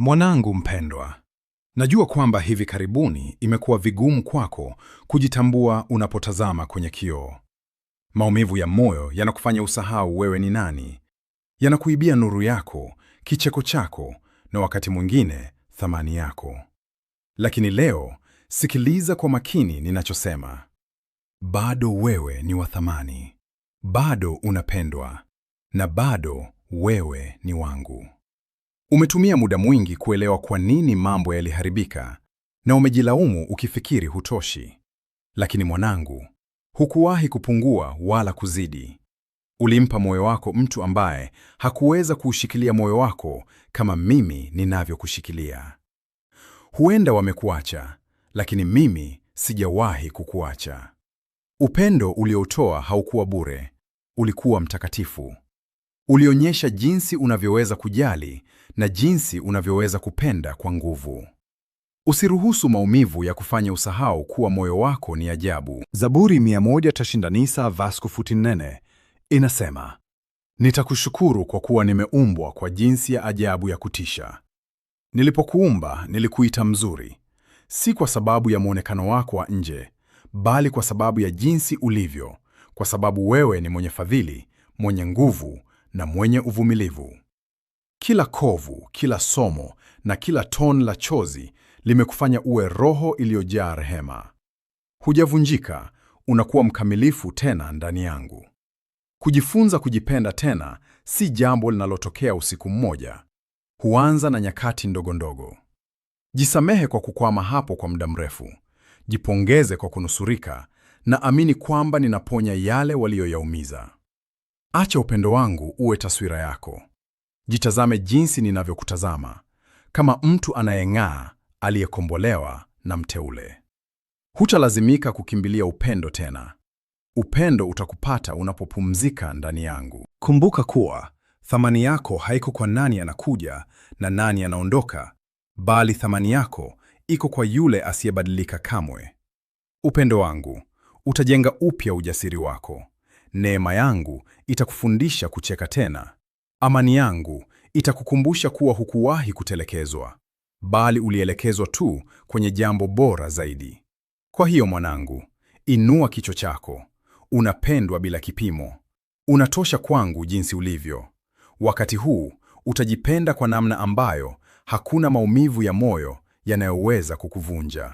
Mwanangu mpendwa, najua kwamba hivi karibuni imekuwa vigumu kwako kujitambua unapotazama kwenye kioo. Maumivu ya moyo yanakufanya usahau wewe ni nani, yanakuibia nuru yako, kicheko chako na wakati mwingine thamani yako. Lakini leo sikiliza kwa makini ninachosema. Bado wewe ni wa thamani, bado unapendwa, na bado wewe ni wangu. Umetumia muda mwingi kuelewa kwa nini mambo yaliharibika na umejilaumu ukifikiri hutoshi. Lakini mwanangu, hukuwahi kupungua wala kuzidi. Ulimpa moyo wako mtu ambaye hakuweza kuushikilia moyo wako kama mimi ninavyokushikilia. Huenda wamekuacha, lakini mimi sijawahi kukuacha. Upendo ulioutoa haukuwa bure, ulikuwa mtakatifu. Ulionyesha jinsi unavyoweza kujali na jinsi unavyoweza kupenda kwa nguvu. Usiruhusu maumivu ya kufanya usahau kuwa moyo wako ni ajabu. Zaburi 129 verse 44 inasema, Nitakushukuru kwa kuwa nimeumbwa kwa jinsi ya ajabu ya kutisha. Nilipokuumba nilikuita mzuri, si kwa sababu ya mwonekano wako wa nje, bali kwa sababu ya jinsi ulivyo, kwa sababu wewe ni mwenye fadhili, mwenye nguvu na mwenye uvumilivu. Kila kovu, kila somo na kila tone la chozi limekufanya uwe roho iliyojaa rehema. Hujavunjika, unakuwa mkamilifu tena ndani yangu. Kujifunza kujipenda tena si jambo linalotokea usiku mmoja. Huanza na nyakati ndogo ndogo. Jisamehe kwa kukwama hapo kwa muda mrefu. Jipongeze kwa kunusurika na amini kwamba ninaponya yale waliyoyaumiza. Acha upendo wangu uwe taswira yako. Jitazame jinsi ninavyokutazama, kama mtu anayeng'aa, aliyekombolewa na mteule. Hutalazimika kukimbilia upendo tena. Upendo utakupata unapopumzika ndani yangu. Kumbuka kuwa thamani yako haiko kwa nani anakuja na nani anaondoka, bali thamani yako iko kwa yule asiyebadilika kamwe. Upendo wangu utajenga upya ujasiri wako. Neema yangu itakufundisha kucheka tena. Amani yangu itakukumbusha kuwa hukuwahi kutelekezwa, bali ulielekezwa tu kwenye jambo bora zaidi. Kwa hiyo mwanangu, inua kichwa chako. Unapendwa bila kipimo. Unatosha kwangu jinsi ulivyo. Wakati huu utajipenda kwa namna ambayo hakuna maumivu ya moyo yanayoweza kukuvunja.